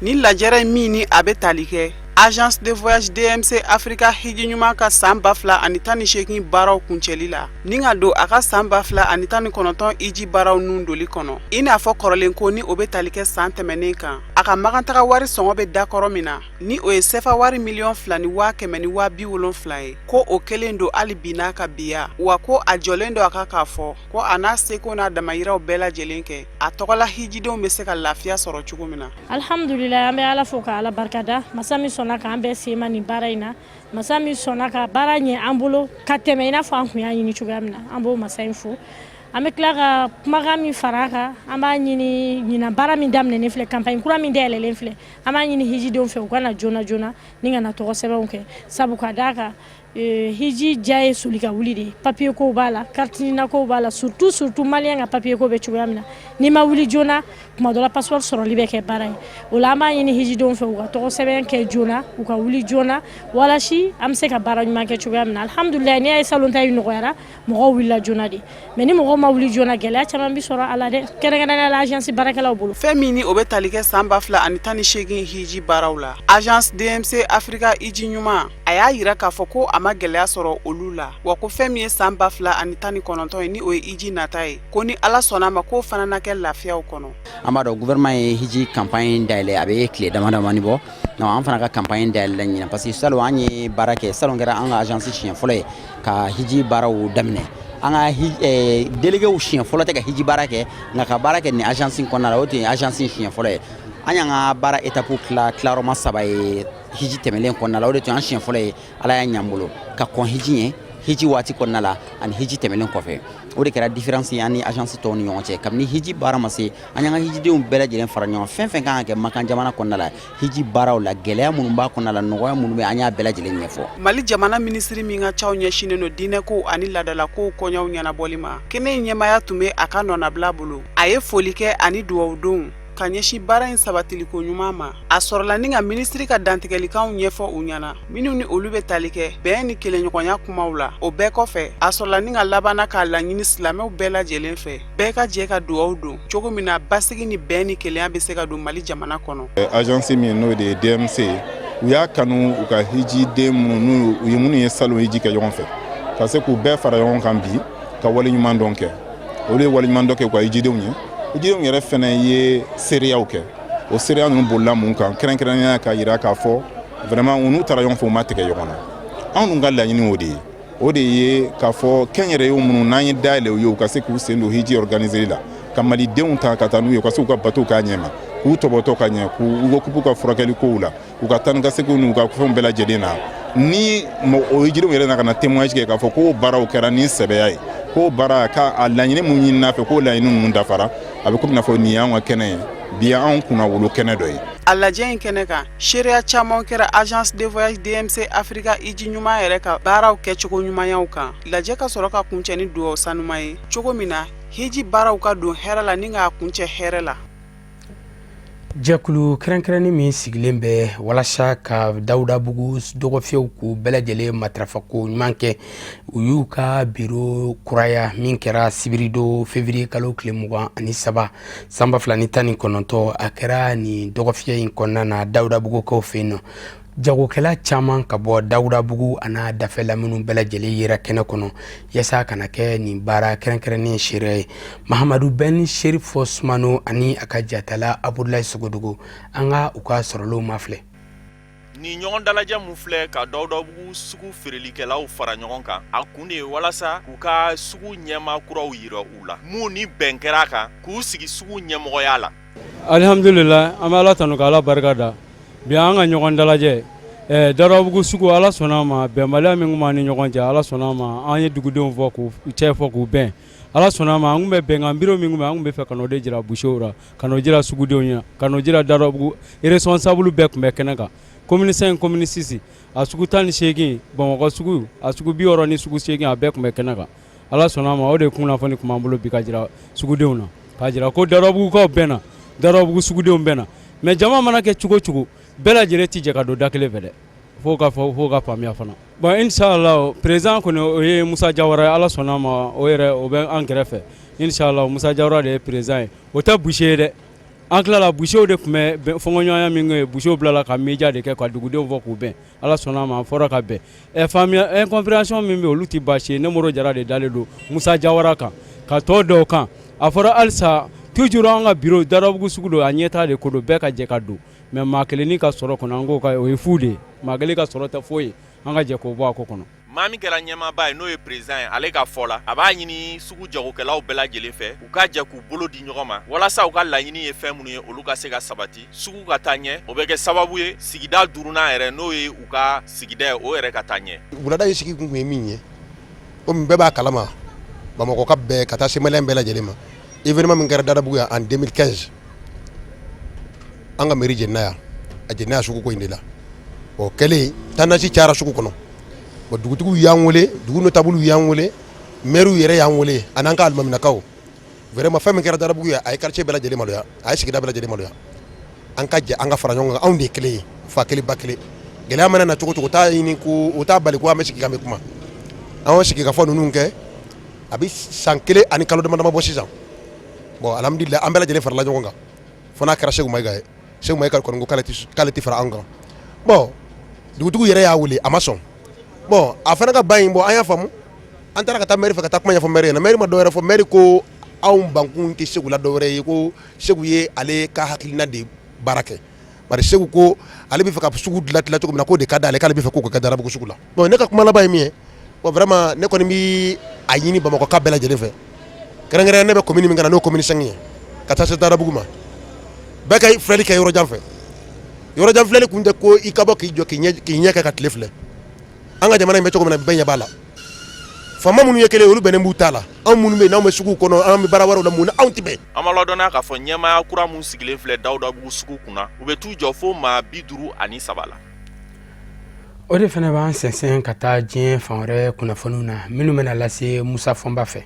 Speaker 6: Ni lajɛrɛ min ni a bɛ tali kɛ Agence de voyage DMC Africa hiji ɲuman ka san 2018 baaraw kuncɛli la, ni ka don a ka san 2019 hiji baaraw nun doli kɔnɔ, i n'a fɔ kɔrɔlen ko ni o bɛ tali kɛ san tɛmɛnen kan, a ka makantaga wari sɔngɔ bɛ dakɔrɔ min na, ni o ye sefa wari 2,170,000 ye, ko o kelen don hali bi n'a ka biya wa, ko a jɔlen don a kan k'a fɔ ko a n'a seko n'a damayiraw bɛɛ lajɛlen kɛ a tɔgɔla hijidenw bɛ se ka lafiya sɔrɔ cogo min na.
Speaker 17: Alihamdulila, an bɛ Ala fo ka Ala barikada, masa min sɔnna k'an bɛɛ sen ma nin baara in na, masa min sɔnna ka baara ɲɛ an bolo ka tɛmɛ i n'a fɔ an tun y'a ɲini cogoya min na, an b'o masa in fo. An bɛ tila ka kumakan min fara a kan, an b'a ɲini ɲinan baara min daminɛnen filɛ, campagne kura min dayɛlɛlen filɛ, an b'a ɲini hijidenw fɛ u ka na joona joona ni ka na tɔgɔ sɛbɛnw kɛ, sabu ka d'a kan hiji diya ye soli ka wuli de ye. Papier kow b'a la, carte NINA kow b'a la, surtout surtout malien ka papier ko bɛ cogoya min na, n'i ma wuli joona, tuma dɔ la passeport sɔrɔli bɛ kɛ baara ye. O la, an b'a ɲini hijidenw fɛ u ka tɔgɔ sɛbɛn kɛ joona, u ka wuli joona, walasa an bɛ se ka baara ɲuman kɛ cogoya min na. Alihamudulila, n'i y'a ye salon ta in nɔgɔyara, mɔgɔw wulila joona de. Mais ni mɔgɔw ma wuli joona, gɛlɛya caman bɛ sɔrɔ a la dɛ, kɛrɛnkɛrɛnnenya la agence baarakɛlaw bolo.
Speaker 6: Fɛn min ni o bɛ tali kɛ san 2018 hiji baaraw la, agence DMC Africa hiji ɲuman, a y'a yira k'a fɔ ko a ma gɛlɛya sɔrɔ olu la, wa ko fɛn min ye san 2019 ye, ni o ye hiji nata ye, ko ni Ala sɔnna a ma, k'o fana na kɛ lafiyaw kɔnɔ.
Speaker 18: An b'a dɔn gouvernement ye hiji campagne dayɛlɛ, a bɛ tile dama damani bɔ. Donc an fana ka campagne dayɛlɛla ɲinan, parce que salon an ye baara kɛ, salon kɛra an ka agence siɲɛ fɔlɔ ye ka hiji baaraw daminɛ. An ka déléguéw siɲɛ fɔlɔ tɛ ka hiji baara kɛ, nka ka baara kɛ nin agence in kɔnɔna la, o tun ye agence in siɲɛ fɔlɔ ye. An y'an ka baara étape tila tilayɔrɔma saba ye hiji tɛmɛlen kɔnɔna la. O de tun y'an siɲɛ fɔlɔ ye. Ala y'a ɲɛ an bolo ka kɔn hiji ɲɛ. hiji waati kɔnɔna la ani hiji tɛmɛnen kɔfɛ. O de kɛra différence ye an ni agence tɔw ni ɲɔgɔn cɛ. Kabini hiji baara ma se, an y'an ka hijidenw bɛɛ lajɛlen fara ɲɔgɔn. Fɛn fɛn kan ka kɛ Makan jamana kɔnɔna la, hiji baaraw la, gɛlɛya minnu b'a kɔnɔna la, nɔgɔya minnu bɛ, an y'a bɛɛ lajɛlen ɲɛfɔ.
Speaker 6: Mali jamana minisiri min ka caw ɲɛsinnen don diinɛkow ani laadalakow kɔɲɔw ɲɛnabɔli ma, kɛnɛ in ɲɛmaaya tun bɛ a ka nɔnabila bolo. A ye foli kɛ ani dugawudonw ka ɲɛsin baara in sabatiliko ɲuman ma. A sɔrɔla ni ka minisiri ka dantigɛlikanw ɲɛfɔ u ɲɛna, minnu ni olu bɛ tali kɛ bɛn ni kelenɲɔgɔnya kumaw la. O bɛɛ kɔfɛ, a sɔrɔla ni ka labanna k'a laɲini silamɛw bɛɛ lajɛlen fɛ, bɛɛ ka jɛ ka dugawu don cogo min na basigi ni bɛn ni kelenya bɛ se ka don Mali jamana kɔnɔ.
Speaker 19: Agence min n'o de ye DMC ye, u y'a kanu u ka hijiden minnu u ye minnu ye salon hiji kɛ ɲɔgɔn fɛ, ka se k'u bɛɛ fara ɲɔgɔn kan bi ka waleɲuman dɔn kɛ. Olu ye waleɲuman dɔn kɛ u ka hijidenw ye. Hijidenw yɛrɛ fɛnɛ ye seereyaw kɛ. O seereya ninnu bolila mun kan? Kɛrɛnkɛrɛnnenya k'a jira k'a fɔ vraiment u n'u taara ɲɔgɔn fɛ, u ma tigɛ ɲɔgɔn na. Anw dun ka laɲini o de ye, o de ye k'a fɔ kɛnyɛrɛye minnu n'an ye dayɛlɛ u ye, u ka se k'u sen don hiji organiser la, ka malidenw ta ka taa n'u ye, u ka se k'u ka batow k'a ɲɛma, k'u tɔbɔtɔ ka ɲɛ, k'u occuper ka furakɛli kow la, u ka taa ni ka seginw n'u ka fɛnw bɛɛ lajɛlen na. Ni o hijidenw yɛrɛ na ka na témoignage kɛ k'a fɔ k'o baaraw kɛra ni sɛbɛya ye, k'o baara k'a laɲini mun ɲinina fɛ, k'o laɲini ninnu dafara, a bɛ komi n'a fɔ nin y'anw ka kɛnɛ ye bi, y'anw kunnawolo kɛnɛ dɔ ye.
Speaker 6: A lajɛ in kɛnɛ kan, seereya caman kɛra agence de voyage DMC Africa hiji ɲuman yɛrɛ ka baaraw kɛcogo ɲumanyaw kan. Lajɛ ka sɔrɔ ka kuncɛ ni dugawu sanuman ye cogo min na hiji baaraw ka don hɛrɛ la ni k'a kuncɛ hɛrɛ la.
Speaker 1: Jɛkulu kɛrɛnkɛrɛnnin min sigilen bɛ walasa ka Dawudabugu dɔgɔfiyɛw k'u bɛɛ lajɛlen matarafako ɲuman kɛ, u y'u ka biro kuraya min kɛra sibiridon février kalo tile 23 san 2019. A kɛra nin dɔgɔfiyɛ in kɔnɔna na Dawudabugukaw fɛ yen nɔ. Jagokɛla caman ka bɔ Dawudabugu a n'a dafɛla minnu bɛɛ lajɛlen yera kɛnɛ kɔnɔ yaasa ka na kɛ nin baara kɛrɛnkɛrɛnnen seereya ye. Mahamadu Bɛn Serifo Sumano ani a ka jatala Abudulayi Sogodogo, an ka u ka sɔrɔlenw mafilɛ.
Speaker 20: Nin ɲɔgɔn dalajɛ min filɛ ka Dawudabugu sugu feerelikɛlaw fara ɲɔgɔn kan, a kun de ye walasa k'u ka sugu ɲɛmaa kuraw yira u la, mun ni bɛn kɛra a kan k'u sigi sugu ɲɛmɔgɔya la.
Speaker 8: Alihamdulila, an bɛ Ala tanu ka Ala barika da. Bi an ka ɲɔgɔn dalajɛ Dawudabugu sugu, Ala sɔnna a ma, bɛnbaliya min tun b'an ni ɲɔgɔn cɛ, Ala sɔnna a ma, an ye dugudenw fɔ k'u cɛ fɔ k'u bɛn. Ala sɔnna a ma, an tun bɛ bɛnkan biro min tun bɛ, an tun bɛ fɛ ka n'o de jira busew la, ka n'o jira sugudenw ɲɛna, ka n'o jira Dawudabugu responsable bɛɛ tun bɛ kɛnɛ kan, commune 5, commune 6, a sugu 18, Bamakɔ sugu, a sugu 60 ni sugu 8, a bɛɛ tun bɛ kɛnɛ kan. Ala sɔnna a ma, o de kunnafoni tun b'an bolo bi ka jira sugudenw na, k'a jira ko Dawudabugukaw bɛnna, Dawudabugu sugudenw bɛnna. Mais jama mana kɛ cogo cogo, bɛɛ lajɛlen tɛ jɛ ka don da kelen fɛ dɛ, fo ka fɔ, fo ka faamuya fana. Bon, inshallah, président kɔni o ye Musa Jawara ye. Ala sɔnna a ma, o yɛrɛ o bɛ an kɛrɛfɛ. Inshallah, Musa Jawara de ye président ye. O tɛ boucher ye dɛ. An tilala, boucherw de tun bɛ fɔnkɔɲɔgɔnya min kɛ, boucherw bilala ka média de kɛ ka dugudenw fɔ k'u bɛn. Ala sɔnna a ma, an fɔra ka bɛn. Ɛ faamuya, incompréhension min bɛ, olu tɛ baasi ye. Ne Moro Jara de dalen don Musa Jawara kan ka tɔ dɔw kan. A fɔra halisa toujours, an ka bureau Dawudabugu sugu don, a ɲɛtaa de ko don, bɛɛ ka jɛ ka don. Mais maa kelennin ka sɔrɔ kɔnɔ, an k'o ka o ye fu de ye. Maa kelen ka sɔrɔ tɛ foyi ye, an ka jɛ k'o bɔ a ko kɔnɔ.
Speaker 20: Maa min kɛra ɲɛmaaba ye, n'o ye président ye, ale ka fɔ la, a b'a ɲini sugu jagokɛlaw bɛɛ lajɛlen fɛ u ka jɛ k'u bolo di ɲɔgɔn ma walasa u ka laɲini ye fɛn minnu ye, olu ka se ka sabati, sugu ka taa ɲɛ. O bɛ kɛ sababu ye sigida duurunan yɛrɛ, n'o ye u ka sigida ye, o yɛrɛ ka taa ɲɛ.
Speaker 21: Wulada in sigi kun ye min ye, komi bɛɛ b'a kalama, Bamakɔ ka bɛɛ ka taa se maliyɛn bɛɛ lajɛlen ma, événement min kɛra Dadabugu yan en 2015, an ka mairie jenina yan, a jenina yan suguko in de la. O kɛlen, tendance cayara sugu kɔnɔ. Bon, dugutigiw y'an wele, dugu notables y'an wele, maires yɛrɛ y'an wele, ani an ka alimaminakaw. Vraiment, fɛn min kɛra Dadabugu yan, a ye quartier bɛɛ lajɛlen maloya, a ye sigida bɛɛ lajɛlen maloya. An ka jɛ an ka fara ɲɔgɔn kan, anw de ye kelen ye, fa kelen ba kelen. Gɛlɛya mana na cogo cogo, t'a ɲini ko o t'a bali ko an bɛ sigi k'an bɛ kuma. An y'o sigi ka fɔ ninnu kɛ, a bɛ san kelen ani kalo dama dama bɔ sisan. Bon, alhamdulillah, an bɛɛ lajɛlen farala ɲɔgɔn kan, fo n'a kɛra Seku Mayiga ye. Seku Mayiga kɔni ko k'ale tɛ fara an kan. Bon, dugutigiw yɛrɛ y'a wele, a ma sɔn. Bon, a fana ka ba in, bɔ an y'a faamu, an taara ka taa maire fɛ ka taa kuma ɲɛfɔ maire ɲɛna. Maire ma dɔwɛrɛ fɔ, maire ko anw bankun tɛ Seku la dɔwɛrɛ ye, ko Seku ye ale ka hakilina de baara kɛ. Bari Seku ko ale bɛ fɛ ka sugu dilan dilan cogo min na, k'o de ka d'ale, k'ale bɛ fɛ k'o kɛ Dadabugu sugu la. Bon, ne ka kuma laban ye min ye, bon, vraiment, ne kɔni bɛ a ɲini Bamakɔka bɛɛ lajɛlen fɛ, kɛrɛnkɛrɛnnen ne bɛ commune min kan, n'o commune 5 ye, ka taa se Dadabugu ma, bɛɛ ka filɛli kɛ yɔrɔ jan fɛ. Yɔrɔ jan filɛli kun tɛ ko i ka bɔ k'i jɔ k'i ɲɛ kɛ ka tile filɛ. An ka jamana in bɛ cogo min na, bɛɛ ɲɛ b'a la. Faama minnu ye kelen olu bɛnnen b'u ta la. Anw minnu bɛ yen n'anw bɛ sugu kɔnɔ, an bɛ baara wɛrɛw la, mun na anw tɛ bɛn?
Speaker 20: An b'a ladɔnniya k'a fɔ ɲɛmaaya kura min sigilen filɛ Dawudabugu sugu kunna, u bɛ t'u jɔ fo maa 53 la.
Speaker 1: O de fana b'an sɛnsɛn ka taa diɲɛ fan wɛrɛ kunnafoniw na minnu bɛna lase Musa Fɔnba fɛ.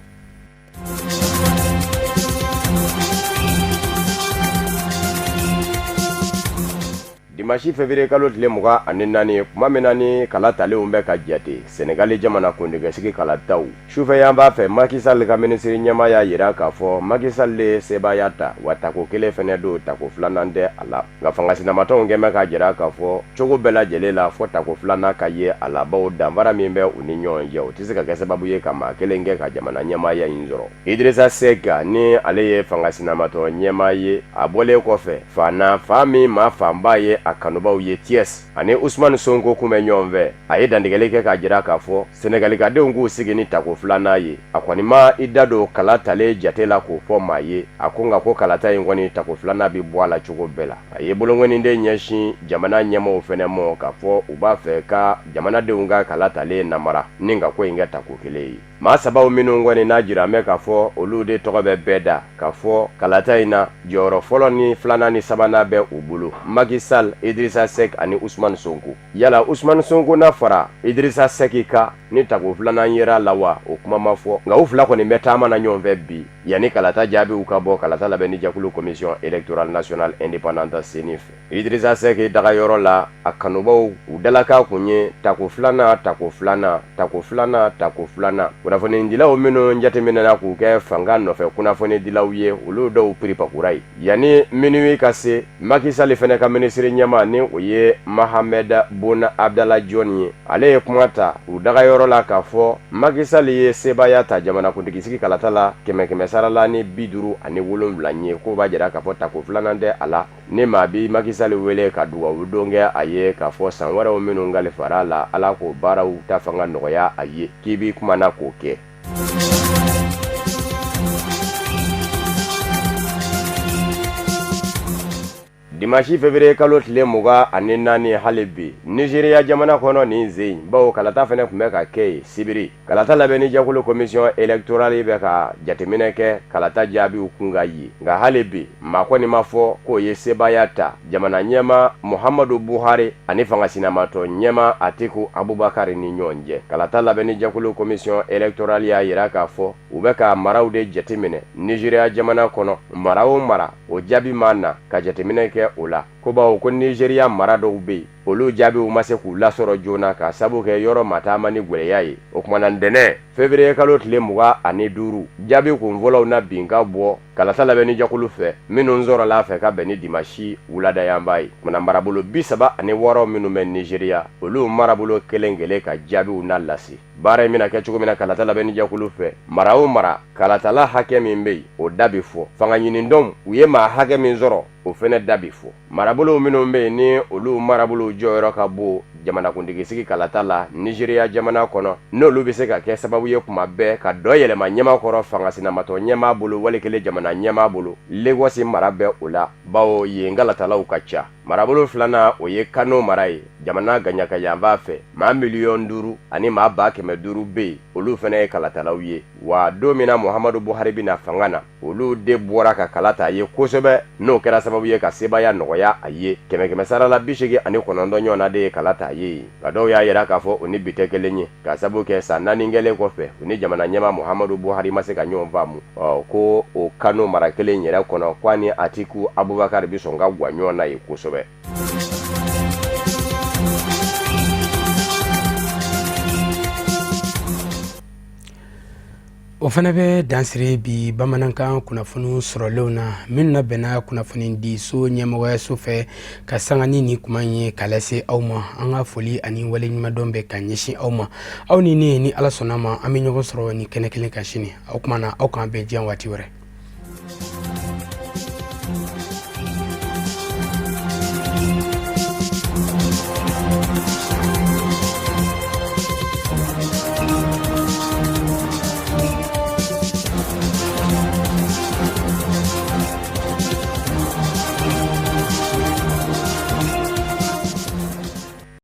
Speaker 3: Dimanche février kalo tile 24, tuma min na ni kala talenw bɛ ka jate Senegali jamanakuntigisigi kalataw sufɛ yanfan fɛ, Macky Sall ka minisiri ɲɛmaa y'a jira k'a fɔ Macky Sall de ye sebaaya ta, wa tako kelen fana don, tako filanan tɛ a la. Nka fanga sinamatɔnw kɛn bɛ k'a jira k'a fɔ cogo bɛɛ lajɛlen la fo tako filanan ka ye a la, bawo danfara min bɛ u ni ɲɔgɔn cɛ, o tɛ se ka kɛ sababu ye ka maa kelen kɛ ka jamana ɲɛmaaya in sɔrɔ. Idrissa Seck ni ale ye fanga sinamatɔn ɲɛmaa ye, a bɔlen kɔfɛ fa na fa min maa fanba ye a kanubaw ye Thiès ani Ousmane Sonko kun bɛ ɲɔgɔn fɛ, a ye dantigɛli kɛ k'a jira k'a fɔ Senegalikadenw k'u sigi ni tako filanan ye. A kɔni ma i da don kala talen jate la k'o fɔ maa ye. A ko nka ko kalata in kɔni tako filanan bɛ bɔ a la cogo bɛɛ la. A ye bolonkɔniden ɲɛsin jamana ɲɛmaaw fɛnɛ ma k'a fɔ u b'a fɛ ka jamanadenw ka kala talen namara ni ka ko in kɛ tako kelen ye. Maa sabaw minnu kɔni n'a jira bɛ k'a fɔ olu de tɔgɔ bɛ bɛɛ da k'a fɔ kalata in na jɔyɔrɔ fɔlɔ ni filanan ni sabanan bɛ u bolo, Macky Sall, Idrissa Seck ani Ousmane Sonko. Yala Ousmane Sonko na fara Idrissa Seck kan ni tako filanan yera la wa? O kuma ma fɔ, nka u fila kɔni bɛ taama na ɲɔgɔn fɛ bi yanni kalata jaabiw ka bɔ kalata labɛnni jɛkulu Commission électorale nationale indépendante CENI fɛ. Idrissa Seck dagayɔrɔ la, a kanubaw u dalakan kun ye tako filanan, tako filanan, tako filanan, tako filanan. Kunnafonidilaw minnu jateminɛna k'u kɛ fanga nɔfɛ kunnafonidilaw ye, olu dɔw piripakura ye. Yanni minuit ka se, Macky Sall fana ka minisiri ɲɛmaa ni o ye Mahammed Boun Abdallah Dionne ye, ale ye kuma ta u dagayɔrɔ la k'a fɔ Macky Sall ye sebaaya ta jamanakuntigisigi kalata la kɛmɛ sara la ni 57 ye, k'o b'a jira k'a fɔ tako filanan tɛ a la. Ni maa bi Macky Sall wele ka dugawu don kɛ a ye k'a fɔ san wɛrɛw minnu kalifara a la, Ala k'o baaraw ta fanga nɔgɔya a ye, k'i b'i kuma na k'o kɛ. Dimanche février kalo tile 24 hali bi, Nigeria jamana kɔnɔ nin sen in, bawo kalata fana tun bɛ ka kɛ yen sibiri. Kalata labɛnni jɛkulu commission électorale bɛ ka jateminɛ kɛ kalata jaabiw kun kan yen, nka hali bi maa kɔni ma fɔ k'o ye sebaaya ta jamana ɲɛmaa Muhammadu Buhari ani fanga sinamatɔn ɲɛmaa Atiku Abubakar ni ɲɔgɔn cɛ. Kalata labɛnni jɛkulu commission électorale y'a jira k'a fɔ u bɛ ka maraw de jateminɛ Nigeria jamana kɔnɔ, mara o mara o jaabi ma na ka jateminɛ kɛ o la, ko bawo ko Nigeria mara dɔw bɛ yen, olu jaabiw ma se k'u lasɔrɔ joona ka sabu kɛ yɔrɔ mataama ni gwɛlɛya ye. O tuma na ntɛnɛn février kalo tile 25, jaabi kun fɔlɔw na bin ka bɔ kalata labɛnni jɛkulu fɛ minnu sɔrɔla a fɛ ka bɛn ni dimanche wuladayanfan ye. Tuma na marabolo 36 minnu bɛ Nigeria, olu marabolo kelen kelen ka jaabiw na lase. Baara in bɛna kɛ cogo min na kalata labɛnni jɛkulu fɛ, mara o mara kalatala hakɛ min bɛ yen, o da bɛ fɔ. Fanga ɲinitɔnw u ye maa hakɛ min sɔrɔ, o fana da bɛ fɔ. Marabolow minnu bɛ yen ni olu marabolow jɔyɔrɔ ka bon jamanakuntigisigi kalata la Nigeria jamana kɔnɔ, n'olu bɛ se ka kɛ sababu ye kuma bɛɛ ka dɔ yɛlɛma ɲɛmaa kɔrɔ fanga sinamatɔn ɲɛmaa bolo wali kelen jamana ɲɛmaa bolo, Lagos mara bɛ o la, bawo yen kalatalaw ka ca. Marabolo filanan, o ye Kano mara ye, jamana gaɲakayanfan fɛ, maa 5 miliyɔn ani maa 500 000 bɛ yen, olu fana ye kalatalaw ye. Wa don min na Muhammadu Buhari bɛ na fanga na, olu de bɔra ka kala ta a ye kosɛbɛ, n'o kɛra sababu ye ka sebaaya nɔgɔya a ye. Kɛmɛ sara la 89 ɲɔgɔnna de ye kala ta a ye. Nka dɔw y'a jira k'a fɔ o ni bi tɛ kelen ye, ka sabu kɛ san 4 kɛlen kɔfɛ, u ni jamana ɲɛmaa Muhammadu Buhari ma se ka ɲɔgɔn faamu. Ɔ ko o Kano mara kelen yɛrɛ kɔnɔ, k'a ni Atiku Abubakar bɛ sɔn ka gwan ɲɔgɔn na yen kosɛbɛ.
Speaker 1: O fana bɛ dan siri bi bamanankan kunnafoni sɔrɔlenw na minnu labɛnna kunnafonidiso ɲɛmɔgɔyaso fɛ ka sanga ni nin kuma in ye k'a lase aw ma. An ka foli ani waleɲumandɔn bɛ ka ɲɛsin aw ma. Aw ni ne, ni Ala sɔnna ma, an bɛ ɲɔgɔn sɔrɔ nin kɛnɛ kelen kan sini. O tuma na, aw k'an bɛn diɲɛ waati wɛrɛ.